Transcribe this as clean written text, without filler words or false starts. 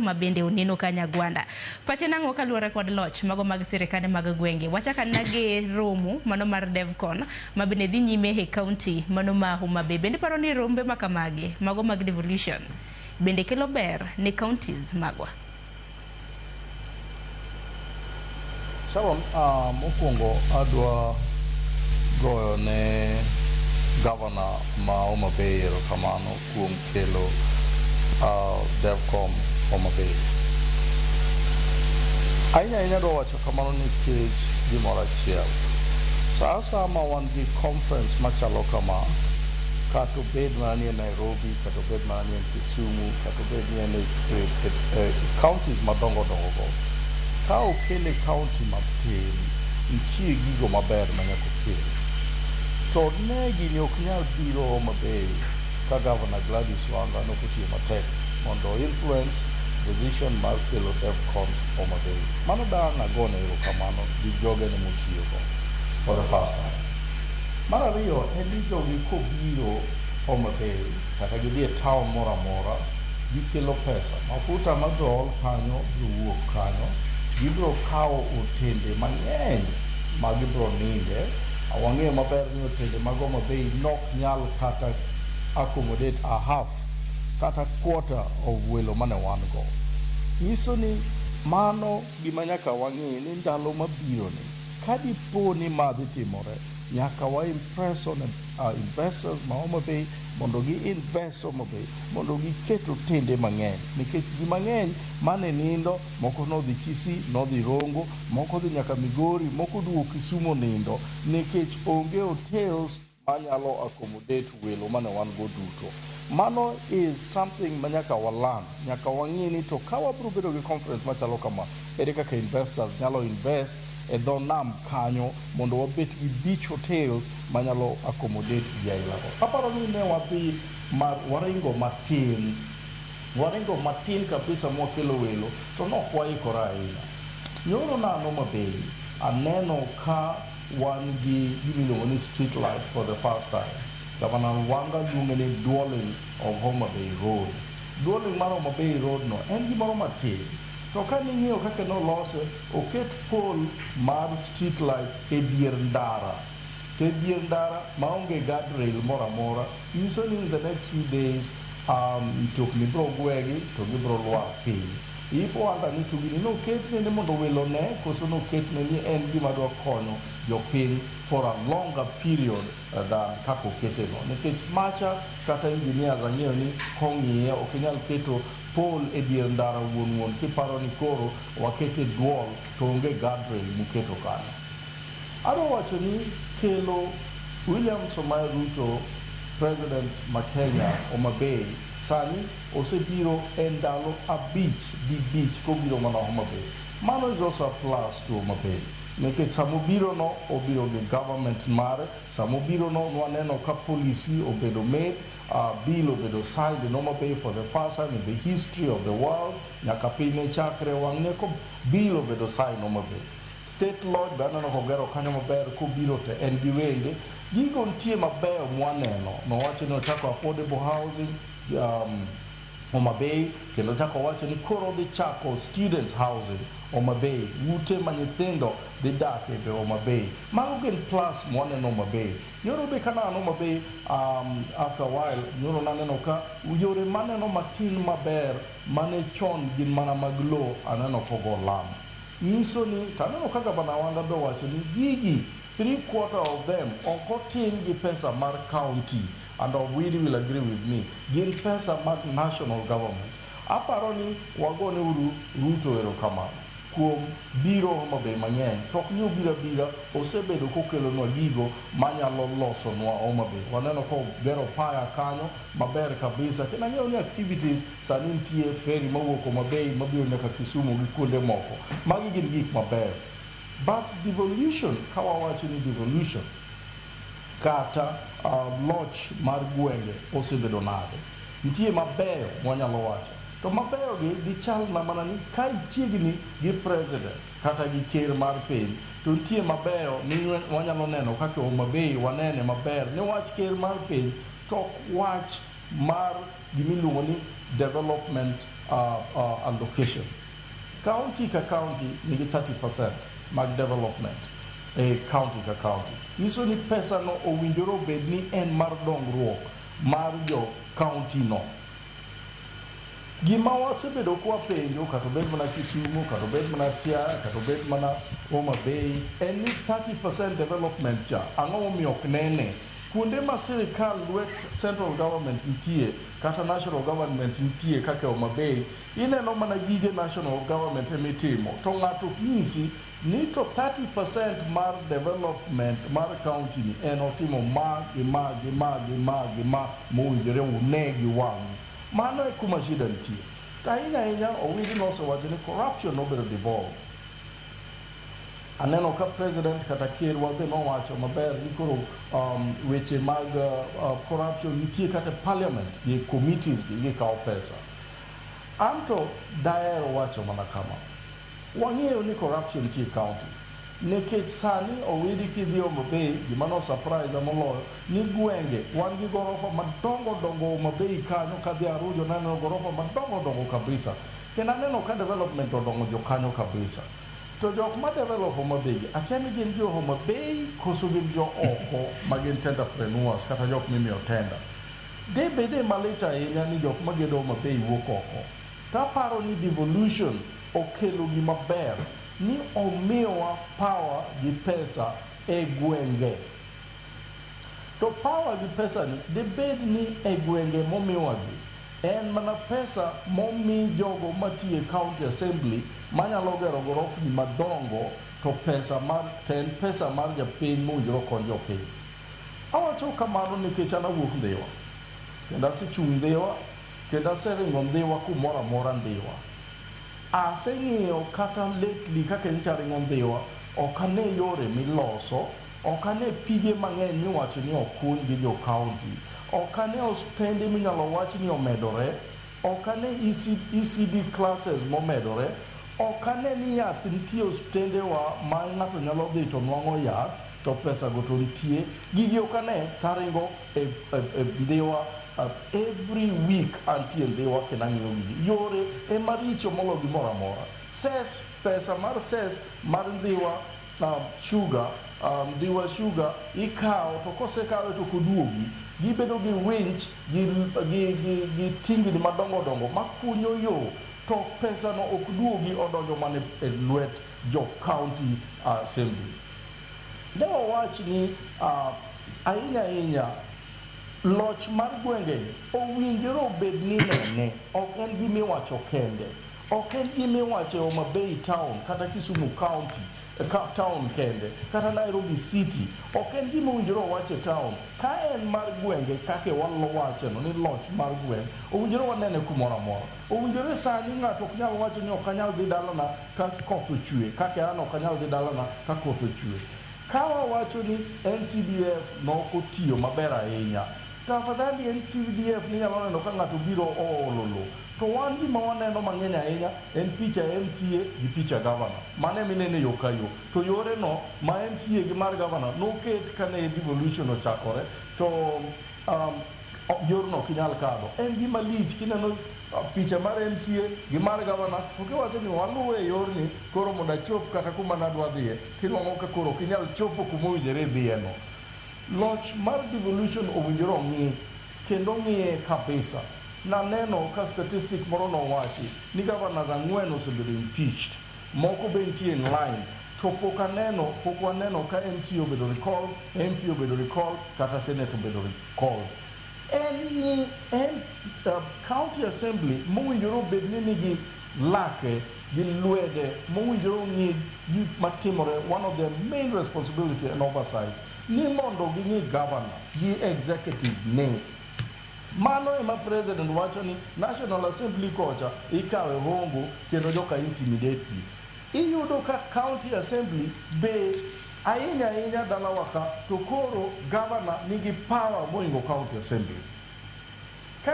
ma bende oneno ka Nyagwanda. Pache nang'o kaluwore kod loch mago mag sirikande mag gwenge? Wachak anena gi romo mano mar Devcon ma bende dhi nyime e county mano ma Homa Bay. Bende iparo ni rombe ma kamagi mago mag devolution bende kelo ber ne counties magwa? Sharon, mokwongo adwa goyo ne gavana ma Homa Bay erokamano kuom kelo Devcom Homa Bay. Ahinya ahinya adwa wacho kamano nikech gimoro achiel. Sa asaya ma wan gi conference machalo kama, kata obed mana ni e Nairobi, kata obed mana ni en Kisumu, kata obed ni en e counties madongo dongo go, ka okele county matin, nitie gigo maber ma nyaka okel. To ne gini ok nyal biro Homa Bay ka Governor Gladys Wanga nok otiyo matek mondo influence decision mar kelo Devcon Homa Bay. Mano dang' agone erokamano gi jogene motiyogo for the first time. Mar ariyo en ni jogi kobiro Homa Bay kata gidhi e town moro amora, gikelo pesa. Mafuta mabiro ol kanyo biro wuok kanyo, gibiro kawo otende mang'eny ma gibiro ninde. Wang'eyo maber ni otende mag Homa Bay nok nyal kata accommodate a half kata quarter of welo mane wan go. Nyiso ni mano gima nyaka wang'i ni ndalo mabiro ni ka dipo ni ma dhi timore, nyaka wa impress on investors ma Homa Bay mondo gi invest Homa Bay mondo giket otende mang'eny nikech ji mang'eny mane nindo moko nodhi Kisii, nodhi Rongo, moko dhi nyaka Migori, moko duogo Kisumu nindo nikech onge hotels manyalo accommodate welo mane wan go duto. Mano is something ma nyaka walan, nyaka wang'i ni to ka wabiro bedo gi conference machalo kama, ere kaka investors nyalo invest e dho nam kanyo mondo wabet gi beach hotels manyalo accommodate ji aila go. Aparo ni ne wadhi ma waringo matin, waringo matin kabisa mwakelo welo to nok waikore ahinya. Nyoro ne an Homa Bay, aneno ka wan gi gimiluongo ni street light for the first time. Governor Wanga luonge ni dualling of Homa Bay Road. Dualling mar Homa Bay Road no en gimoro matin. To ka ning'iyo kaka nolose, oket pole mar street light e dier ndara. To e dier ndara maonge guardrail moro amora, nyiso ni in the next few days mtokni biro gwegi to gibiro lwar piny. If wonder ni to gini noketne ni mondo welo ne koso noketne ni en gima dwa konyo jopiny for a longer period than kaka okete no. Nikech macha kata engineers ang'eyo ni kong'iye ok inyal keto pole e dier ndara wuon wuon kiparo ni koro wakete duol to onge guardrail muketo kanyo. Adwa wacho ni kelo William Samoei Ruto president ma Kenya Homa Bay sani osebiro e ndalo abich di bich kobiro mana Homa Bay. Mano is also a plus to Homa Bay. Nikech samobiro no obiro gi government mare, samobiro no nwaneno ka policy obedo made, bill obedo signed in Homa Bay for the first time in the history of the world, nyaka piny ne chakre wang'ne ko bill obedo signed Homa Bay. State Lodge be aneno kogero kanyo maber kobiro to en gi wende. Gigo nitie mabeyo mwaneno. Nowacho ni ochako affordable housing Homa Bay kendo ochako owacho ni koro odhi chako students housing Homa Bay, ute ma nyithindo dhi dake be Homa Bay. Mago gin plus mwaneno Homa Bay. Nyoro be kana an Homa Bay after a while nyoro naneno ka yore maneno matin maber mane chon gin mana mag lo aneno kogo lam. Nyiso ni to aneno ka Gavana Wanga be owacho ni gigi 3/4 of them ok otim gi pesa mar county and Owidi will agree with me gin pesa mag national government. Aparo ni wagone uru Ruto erokamano kuom biro Homa Bay mang'eny to ok ni obiro abira osebedo kokelonwa gigo manyalo losonwa Homa Bay. Waneno kogero paya kanyo maber kabisa kendo ang'eyo ni activities sani nitie ferry mawuok Homa Bay mabiro nyaka Kisumu gi kuonde moko. Magi gin gik mabeyo. But devolution, ka wawacho ni devolution kata loch mar gwenge osebedo nade? Nitie mabeyo mwanyalo wacho. To mabeyo gi gichalna mana ni ka ichiegni gi president kata gi ker mar piny to nitie mabeyo wanyalo neno kaka Homa Bay wanene maber niwach ker mar piny tok wach mar gimiluongo ni development allocation. County ka county nigi 30% mag development e county ka county. Nyiso ni pesa no owinjore obed ni en mar dongruok mar jo county no. Gima wasebedo kwapenjo, kata obed mana Kisumu, kata obed mana Siaya, kata obed mana Homa Bay, en ni 30% development cha, ang'o momiyo ok nene? Kuonde ma sirikal lwet central government nitie, kata national government nitie kaka Homa Bay, ineno mana gige national government emitimo, to ng'ato ok nyisi ni to 30% mar development mar county ni en otimo ma gi ma gi ma gi ma gi ma mowinjore une gi wang'u. Mano e kuma shida nitie. To ahinya ahinya Owidi nosewacho ni corruption nobedo devolved. Aneno ka president kata ker wa be nowacho maber ni koro weche mag corruption nitie kata parliament gi committees gi gikawo pesa. Anto daher wacho mana kama. Wang'eyo ni corruption nitie e county. Nikech sani Owidi kidhi Homa Bay, gima no surprise moloyo ni gwenge wan gi gorofa madongo dongo Homa Bay kanyo kadhi Arujo naneno gorofa madongo dongo kabisa. Kendo aneno ka development odongo jo kanyo kabisa. To jok ma develop Homa Bay gi, akia ni gin jo Homa Bay koso gin jo oko ma gin tenderpreneurs kata jok mimiyo tender. De bede malit ahinya ni jok magedo Homa Bay wuok oko. To aparo ni devolution okelo gima ber ni omiyowa power gi pesa e gwenge. To power gi pesa ni debed ni e gwenge momiwagi en mana pesa momi jogo matiyo e county assembly manyalo gero gorofni madongo to pesa mar to en pesa mar japiny mowinjore okony jopiny. Awacho kamano nikech an awuok Ndhiwa. Kendo asechung' Ndhiwa, kendo aseringo Ndhiwa kumoro amora Ndhiwa. Aseng'iyo kata lately kaka nyocha aringo Ndhiwa, ok ane yore miloso, ok ane pige mang'eny miwacho ni okuny gi jo county, ok ane osiptende minyalo wach ni omedore, ok ane EC, ECD classes momedore, ok ane ni yath nitie osiptende wa ma ng'ato nyalo dhi to nwang'o yath to pesa go to nitie. Gigi ok ane taringo e Ndhiwa every week antie Ndhiwa kendo ang'iyo gigi. Yore ema richo moloyo gimoro amora. Cess, pesa mar cess mar Ndhiwa sugar, Ndhiwa sugar ikawo to kosekawe to ok oduogi. Gibedo gi winch gi tingni madongo dongo makunyo yo to pesa no ok duogi odonjo mana e lwet jo county assembly. Ne wawach ni ahinya ahinya loch mar gwenge owinjore obed ni nene ok en gimiwacho kende ok en gimiwacho e Homa Bay town kata Kisumu county town kende kata Nairobi city ok en gima owinjore owach e town ka en mar gwenge kaka wawache no ni loch mar gweng' owinjore wanene kumoro amora owinjore sani ng'ato ok nyal wacho ni ok anyal dhi dalana ka koth ochwe kaka an ok anyal dhi dalana ka koth ochwe ka wawacho ni NCDF nok otiyo maber ahinya to afadhali NCDF ninyalo neno ka ng'ato biro oolo lo to wan gima waneno mang'eny ahinya en picha MCA gi picha governor mano emineno e yo ka yo to yore no ma MCA gi mar governor noket kane devolution ochakore to yorno ok inyal kadho en gima lich kineno picha mar MCA gi mar governor to kiwacho ni waluwe e yorni koro mondo achop kata kuma nadwa dhiye tinwang'o ka koro ok inyal chopo kuma owinjore idhiye no loch mar devolution owinjore ong'i kendo ong'iye kabisa naneno ka statistic moro nowachi ni governors ang'wen osebedo impeached moko be nitie in line to pok aneno pok waneno ka MCA obedo recalled MP obedo recalled kata senate obedo recalled en ni en county assembly mowinjore obed ni nigi lake gi lwede mowinjore ong'i gik matimore one of their main responsibility and oversight ni mondo ging'i governor gi executive ne mano ema president wacho ni national assembly kocha ikawe hongo kendo joka intimidate ji iyudo ka county assembly be ahinya ahinya dalawa ka to koro governor nigi power mohingo county assembly.